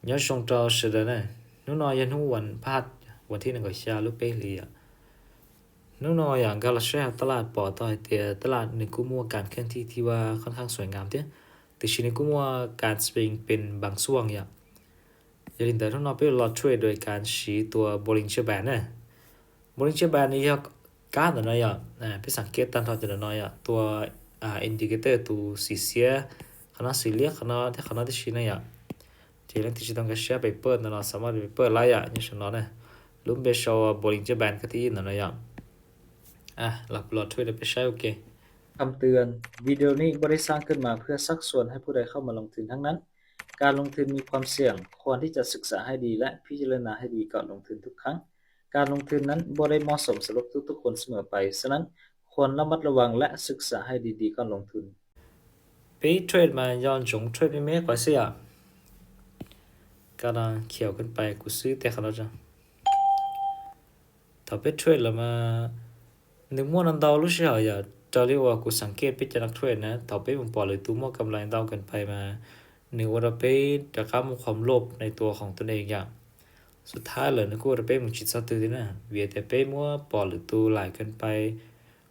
Nyob zoo rau sawv daws na, hnub no yog hnub vas phaj, vas thib nees nkaum xya lub peb hlis yom. Hnub no yom, nkag los saib hauv taj laj pom tau hais tias taj laj nws kuj muaj kas kheej thij thij vaj khon khaj xuaim ngam thiab, tiam sis nws kuj muaj kas pes pes npas xuaj yom. Yog li ntawd hnub no peb los trade dua kas siv tua Bollinger Band na. Bollinger Band nws yog kab ntawm no yom, peb xav kiab tag nrho cov ntawm no yom, tua indicator tus xim xiab, qhov no xim liab, qhov no thiab qhov no tib si na yom. Ces leej twg tsis tau nkag siab paper ntawm no xav muaj paper lawm yom, nyob saum no na, lub npe sau Bollinger Band kab thib ib ntawm no yom. Los kuv los trade rau peb saib ua ke. Căm tường, videoนี้ไม่ได้สร้างขึ้นมาเพื่อชักชวนให้ผู้ใดเข้ามาลงทุนทั้งนั้น การลงทุนมีความเสี่ยง ควรที่จะศึกษาให้ดีและพิจารณาให้ดีก่อนลงทุนทุกครั้ง การลงทุนนั้นไม่ได้เหมาะสมสำหรับทุกๆคนเสมอไป ฉะนั้นควรระมัดระวังและศึกษาให้ดีๆก่อนลงทุน Peb trade mas yog ntsoov trade me me qhov xwb yom. Ka khiav kan pais kuv xwb tej qhov no. Thaum peb trade los mas nws muaj ntau ntau lub sij hawm yom, raws li uas kuv xav kiab peb cov neeg trade na, thaum peb mus pom lwm tus muaj kam lais ntau kan pais mas nws ua rau peb rov qab muaj qhuam loj nais tua khoom tus neeg yom. Xub thawj lawm nws kuj ua rau peb mus tsis txog twg thiab na, vim tias peb muab pom lwm tus lais kan pais,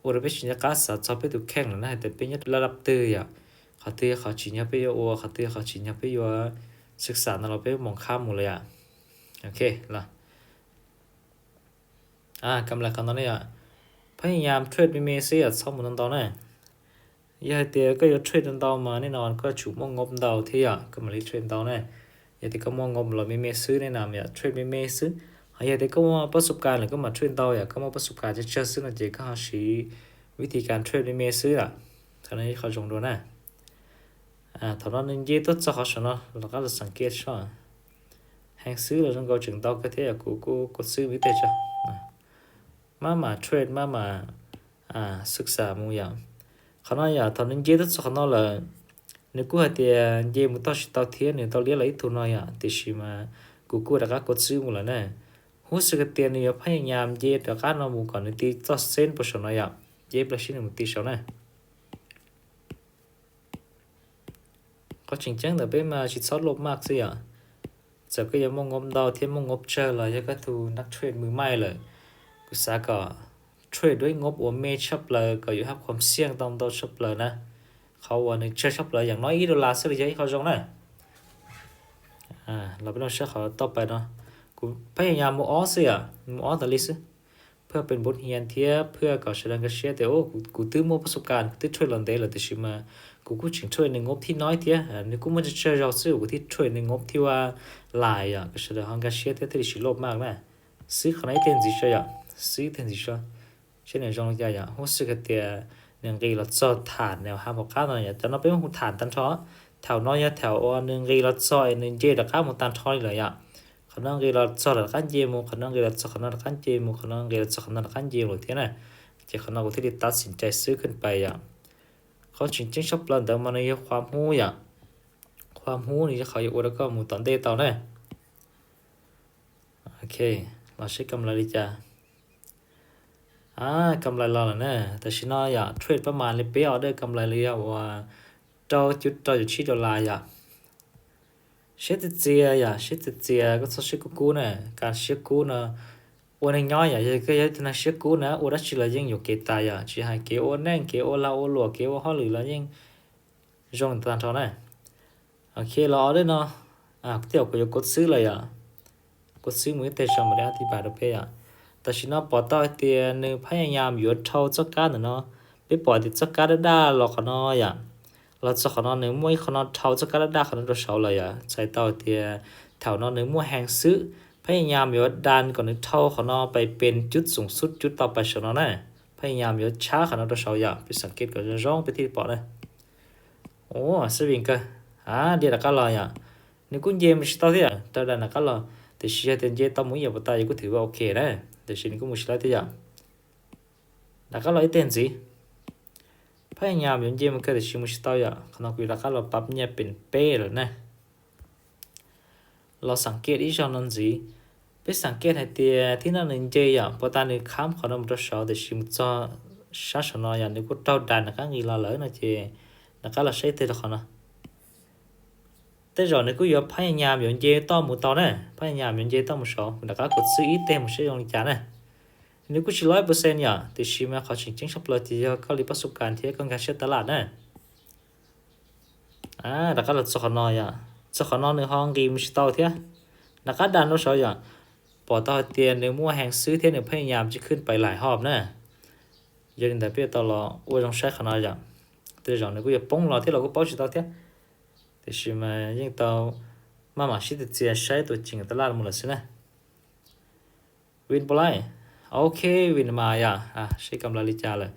ua rau peb tsis nco qab xav txog peb tus kheej lawm na, hais tias peb nyob laj laj twg yom, qhov twg yog qhov tsim nyog peb yuav ua, qhov twg yog qhov tsim nyog peb yuav xwb xam no los peb moos khab mus lawm yom. Ok los, kam lais qhov no ne yom, phab yam trade me me xwb yom, txhob mus ntau ntau na. Yog hais tias koj yuav trade ntau ntau mas nej no koj tsum muaj ngop ntau thiab yom, koj mam li trade ntau na. Yog tias koj muaj ngop los me me xwb nej no yom, trade me me xwb. Ho yog tias koj muaj pab sub kas lawm koj mam trade ntau yom, koj muaj pab sub kas tsawg tsawg xwb no ces koj ho siv vib thib kas trade me me xwb yom. Thaum no qhov zoo dua na. Thaum no nws nce tuaj txog qhov saum no los qab los xav kiab soj. Heev xwb los zoo nkaus tseem ntau kawg thiab yom, kuv kuj kua xwb vib teg tso. Maj mam trade maj mam xwb xam mus yom. Qhov no yom, thaum nws nce tuaj txog qhov no lawm, nws kuj hais tias nce mus toj tsis tau thiab nws tau liab los ib tug no yom, tiam sis mas kuv kuj rov qab kua xwb mus lawm na. Huv xwm hais tias nws yuav phab yam yam nce rov qab no mus kom nws ti txoj xeeb puas saum no yom, nce plaws sib nws mus ti saum na. Qhov tseem ceeb ntawm peb mas tsis txhob loj maj xwb yom. Txawm koj yuav muaj ngop ntau thiab muaj ngop tsawg los yog koj tus nab trade mws maij lawm, kuv xav kom trade dua ib ngop uas me tshaj plaws kom yuav hab khuam xiaj tau ntau tshaj plaws na. Qhov uas nws tsawg tshaj plaws yam no ib dollar xwb los yog ib qho zoo na. Los peb los saib qhov toj pais no, kuv phab yam yam mus ob xwb yom, mus ob tas li xwb. Phwj pes npun hias thiab phwj kom sawv daws nkag siab tias kuv twb muaj pab sub kas, kuv twb trade los ntev lawm tiam sis mas kuv kuj tseem trade nws ngop thib no thiab, nws kuj muaj tsawg tsawg zaus xwb kuv thiaj trade nws ngop thib lais yom, kom sawv daws ho nkag siab thiab thiaj li tsis loj maj na. Xwb qhov no ib teg ntxiv so yom, xwb ib teg ntxiv so, seb nws zoo li cas yom. Huv xwm hais tias nws nqis los txog tham nws hab pom qab no yom, cov no peb mus tham tag nrho. Thaum no yog thaum uas nws nqis los txog es nws nce rov qab mus tag nrho li lawm yom. Qhov no nqis los txog rov qab nce mus, qhov no nqis los txog qhov no rov qab nce mus, qhov no nqis los txog qhov no rov qab nce mus thiab na. Ces qhov no kuv thiaj li tab sim cai xwb khwb pais yom. Qhov tseem ceeb tshaj plaws ntawd mas nws yog qhua hmub yom. Qhua hmub nws yog qhov yuav ua rau koj mus tom ntej tau na. Ok, los seb kam lais li cas. Kam lais los lawm na, tam sim no yom trade pab mas li peb order kam lais li yog uas rau cuv rau cuv tsib dollar yom. Siab txias txias yom, siab txias txias koj txhob siab kub kub na, kas siab kub no ua neeg nyob yom, yog koj yog ib tug neeg siab kub na ua dab tsi los yeej yuam kev tas yom, tsis hais kev ua neej, kev ua lag ua luam, kev ua hauj lwm los yeej zoo tag nrho na. Ok, los order no, kuv thiaj kuv yuav kua xwb lawm yom. Kua xwb mus ib teg tso mam li ob tib pas rau peb yom. Tam sim no pom tau hais tias nws phab yam yam yuav dhau txoj kab ntawm no, peb pom tias txoj kab daj daj los qhov no yom. Los txog qhov no nws muaj ib qho no dhau txoj kab daj daj qhov no rau saud lawm yom, txhais tau hais tias thaum no nws muaj heev xwb. Phab yam yam yuav das kom nws dhau qhov no pais pes cub xoom xub cub tau pais saum no na. Phab yam yam yuav tshab qhov no rau saud yom, peb xav kiab kom zoo zoo peb thiaj li pom na. Ua sab vim kawg, a, nce rov qab los yom. Nws kuj nce mus tsis tau thiab, rov das rov qab los, tiam sis yog tias nce tau mus ib yam puas tas yus kuj thwm ua ok na, tiam sis nws kuj mus tsis laib thiab yom. Rov qab los ib teg ntxiv. Phab yam yam yuav nce mus kawg tiam sis mus tsis tau yom, qhov no kuv yuav rov qab los pab nyiaj pem peb lawm na. Los xav kiab ib zaug no ntxiv. Peb xav kiab hais tias thib no nws nce yom, puas tas nws kham qhov no mus rau saud tiam sis mus txog sab saum no yom, nws kuj raug das rov qab nqis los lawm no ces rov qab los saib teg rau qhov no. Tej zaum nws kuj yuav phab nyam yuav nce toj mus tau na, phab nyam yuav nce toj mus saud, kuv rov qab kuv xwb ib teg mus saib zoo li cas na. Nws kuj tsis loj ib percent yom, tiam sis mas qhov tseem ceeb tshaj plaws ces yog koj li pab xu kas thiab koj nkag siab tas laj na. Rov qab los txog qhov no yom, txog qhov no nws ho nqis mus tsis tau thiab. Rov qab dam rau saud yom, pom tau hais tias nws muaj heev xwb thiab nws phab nyam tsis khwb pais laim hom na. Yog li ntawd peb yuav tau los ua zoo saib qhov no yom. Tej zaum nws kuj yuav poob los thiab los kuj paub tsis tau thiab. Tiam sis mas yeej tau maj mam sib tw txias saib tus ceem tas laj mus lawm xwb na. Vin puas laij? Ok, vin mas yom, seb kam lais li cas lawm.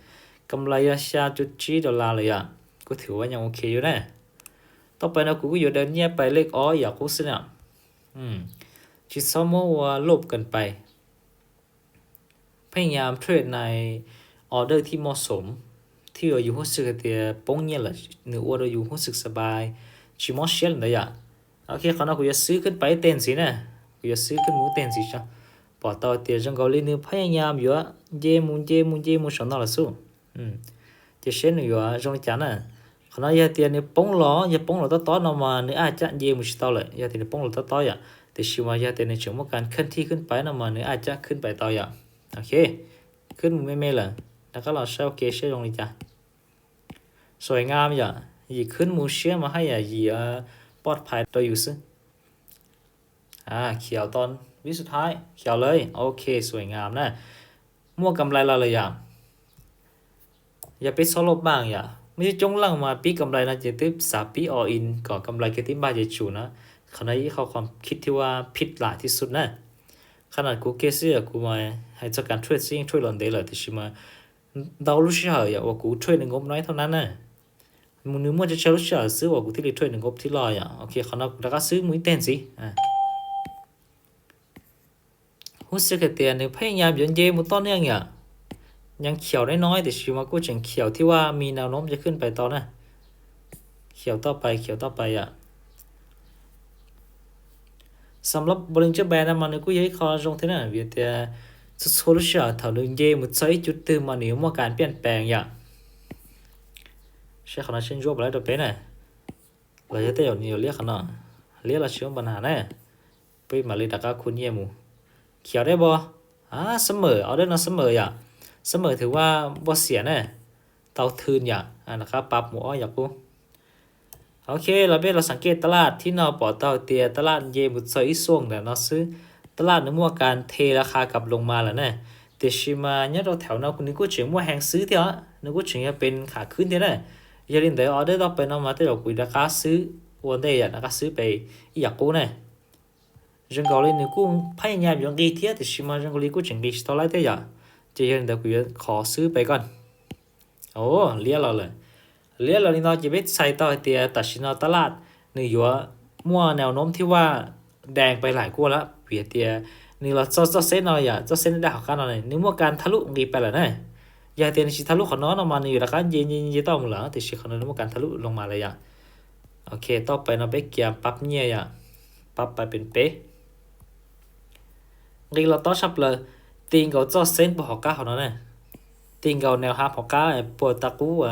Kam lais yog xya cuv tsib dollar lawm yom, kuj thwm ua nyob ok yus na. Tau pais no kuv kuj yuav daws nyiaj pais lej ob yam qub xwb na. Tsis txhob muab ua loj ken pais. Phab nyam trade nais order thib moj xoom, thib uas yus hub xwm hais tias poob nyiaj lawm nws ua rau yus hub xwm xas pais, tsis mob siab li ntawd yom. Ok, qhov no kuv yuav xwb khwb pais ib teg ntxiv na, kuv yuav xwb khwb mus ib teg ntxiv tso. Pom tau tias zoo nkaus li nws phab nyam yuav nce mus nce mus nce mus saum no lawm xwb. Ces seb nws yuav zoo li cas na. Qhov no yog tias nws poob los, yog poob los tob tob no mas nws aj caj nce mus tsis tau lawm, yog tias nws poob los tob tob yom. Tiam sis mas yog tias nws tseem muaj kas khwb thij khwb pais no mas nws aj caj khwb pais tau yom. Ok, khwb mus me me lawm, rov qab los saib ua ke seb zoo li cas. Xuaim ngas yom, yim khwb mus siab mas haj yam yim poj phais rau yus xwb. Khiav tau vib xub thaiv, khiav lawm, ok, xuaim ngas na. Muaj kam lais los lawm yom. Yog peb txhob loj npaaj yom, muaj coob coob leej mas pib kam lais no ces twb xav pib all in kom kam lais kiag tib npag ces tsum na. Qhov no ib qho khib thib ua phij lam thib xub na. Qhov no kuv kiag xwb yom, kuv mas hais txog kas trade xwb yeej trade los ntev lawm tiam sis mas ntau lub sij hawm yom uas kuv trade nws nkob no ib thauj nab na. Nws muaj tsawg tsawg lub sij hawm xwb uas kuv thiaj li trade nws nkob thib loj yom. Ok, qhov no kuv rov qab xwb mus ib teg ntxiv. Hub xwm hais tias nws phab nyam yuav nce mus toj neej yom. Nyeem khiav neb no tiam sis mas kuj tseem khiav thib ua mi nau nov ces khwb pais tau na. Khiav toj pais, khiav toj pais yom. Xam lab Bollinger Band no mas nws kuj yog ib qho zoo thiab na, vim tias txhua txhua lub sij hawm thaum nws nce mus txog ib cub twg mas nws yuav muaj kas piaj pees yom. Saib qhov no seb ntsuab puas laib rau peb na. Los yog tej zaum nws yuav liab qhov no, liab los tsis muaj npa nas na. Peb mam li rov qab khu nyiaj mus. Khiav deb npo. Summer, order no summer yom. Summer thwm ua npua xiam na. Tau thwm yom, rov qab pab mus ob yam qub. Ok, los peb los xam kej tas laj thib no pom tau tias tas laj nce mus txog ib xuaj ntawm no xwb. Tas laj nws muaj kas the la qha kab loos mas lawm na. Tiam sis mas nyob rau thaum no nws kuj tseem muaj heev xwb thiab os, nws kuj tseem yog pes kham khwb thiab na. Yog li ntawd order toj pais no mas tej zaum kuv rov qab xwb ua ntej yom, rov qab xwb pes ib yam qub na. Zoo nkaus li nws kuj phab nyam yuav nqis thiab tiam sis mas zoo nkaus li kuj tseem nqis tsis tau laib thiab yom. Ces yog li ntawd kuv yuav khov xwb pes koj. Liab los lawm. Liab los li no ces peb txhais tau hais tias tam sim no tas laj nws yuav muaj nau nov thib ua dees pais laim kuaj lawm vim tias nws los txog txoj xeb no yom, txoj xeb nws daj hauv qab no nws muaj kas thaj lub nqis pais lawm na. Yog hais tias nws tsis thaj lub qhov no no mas nws yuav rov qab nce nce nce toj mus lawm tiam sis qhov no nws muaj kas thaj lub loos mas lawm yom. Ok, toj pais no peb kiag pab nyiaj yom, pab pais pes peb. Nqis los tob tshaj plaws, ti nkaus txoj xeb puag hauv qab hauv no na. Ti nkaus nau hab hauv qab puag ta qub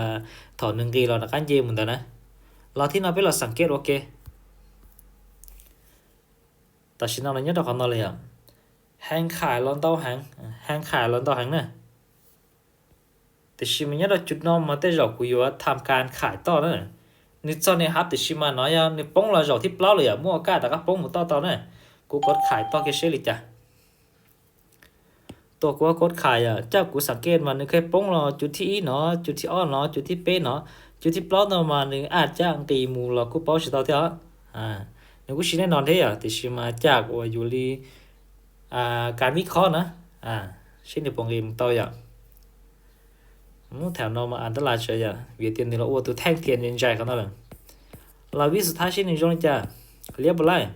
thaum nws nqis los rov qab nce mus ntawd na. Los thib no peb los xam kej ua ke. Tam sim no nws nyob rau qhov no li yom. Hee khais los ntau heev, hee khais los ntau heev na. Tiam sis mas nyob rau cub no mas tej zaum kuv yuav tham kas khais toj na. Nws txog nws hab tiam sis mas no yog nws poob los zaum thib plaub lawm yom, muaj kas rov qab poob mus toj tau na. Kuv kov khais toj kiag seb li cas. Tua kuv kov khais yom, caj kuv xam kej mas nws kheev poob los cub thib ib no, cub thib ob no, cub thib peb no, cub thib plaub no mas nws aj caj nqis mus los kuj paub tsis tau thiab. Nws kuj tsis neb no thiab yom, tiam sis mas caj uas yus li kas vib khob na, seb nws puas nqis mus tau yom. Mus tham no mas an dab las tsawv yom, vim tias nws los ua tus theej thiam ntsais qhov no lawm. Los vib xub thab seb nws zoo li cas, liab puas laij,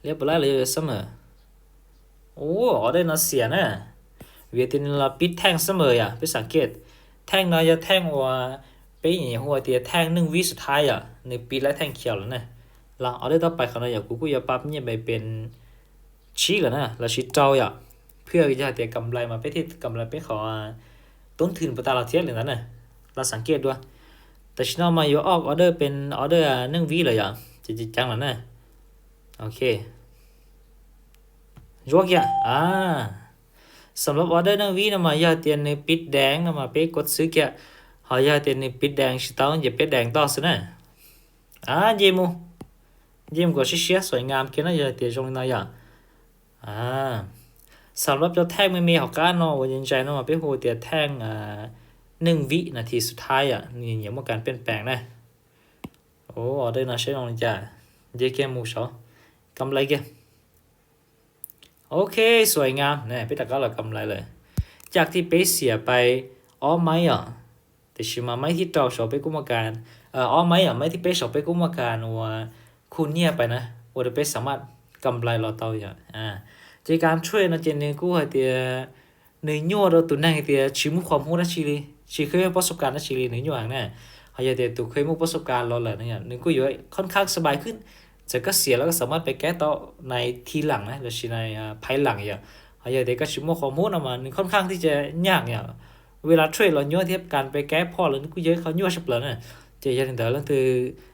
liab puas laij los yog summer. Ua, qhov dej no xiam na, vim tias nws los pib theej summer yom, peb xam kej. Theej no yog theej uas peb nyiam hu tias theej neeg vib xub thab yom, nws pib laib theej khiav lawm na. Los qhov dej toj pais qhov no yom, kuv kuj yuav pab nyiaj pes tsib lawm na, los sis rau yom. Phwj yog hais tias kam nplais mas peb thiaj kam nplais peb qhov toob thwm puas tas los thiab li ntawd na. Los xam kej dua, Tam sim no mas yuav order pes order neej vib lawm yom, ces ceev ceev lawm na. Ok, zuab kiag. Xam lab order neej vib no mas yog tias nws pib deev no mas peb kuv xwb kiag, ho yog tias nws pib deev tsis tau ces peb deev toj xwb na. Nce mus, nce mus kom siab siab xuaim ngam kiag na yog tias zoo li no yom. Xam lab cov theej me me hauv qab no uas ntsais no mas peb hu tias theej neej vib nas this xub thawj yom, nws nyiam muaj kas pej pees na. Order no saib zoo li cas, nce kiag mus saud, kam lais kiag. Ok, xuaim ngam, peb rov qab los kam lais lawm. Caj thib peb xiam pais ob maib yom, tiam sis mas maib thib rau saud peb kuj muaj kas, ob maib yom, maib thib peb saud peb kuj muaj kas uas khu nyiaj pais na, ua rau peb xam maj kam lais los tau yom. Ces kas trade no ces nws kuj hais tias nws nyuaj rau tus neeg tias tsis muaj qhov muaj dab tsi li, tsis khwv pob sov kas dab tsi li nws nyuaj heev na. Ho yog tias tus khwv muaj pob sov kas los lawm no nws kuj yuav khoob khaab xa npais khwb, txawm koj xiam los koj xam maj pes kaib tau nais thi lam na lossis nais phaiv lam yom. Ho yog tias koj tsis muaj qhov muaj no mas nws khoob khaab thiaj tsis nyaj yom. Ua li trade los nyuaj thiab kas pes kaib phoj los nws kuj yog ib qho nyuaj tshaj plaws na. Ces yog li ntawd leej twg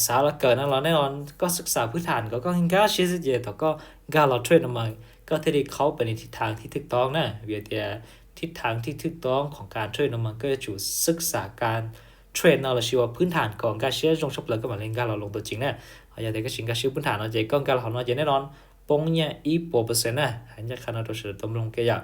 xav los kawm no los nej los koj xwb xam phwb tham kom koj nkag siab xwb ces thaum koj nkag los trade no mas koj thiaj li khaub pes nws thib thaj thib thwj toob na. Vim tias thib thaj thib thwj toob qhov kas trade no mas koj yuav tsum xwb xam kas trade no lossis ua phwb tham kom nkag siab zoo tshaj plaws koj mam li nkag los loo tau ceev na. Ho yog tias koj tsis nkag siab phwb tham no ces koj nkag los hauv no ces nej los poob nyiaj ib puas percent na. Hais ncaj qha no rau sawv daws tau mloog kiag yom.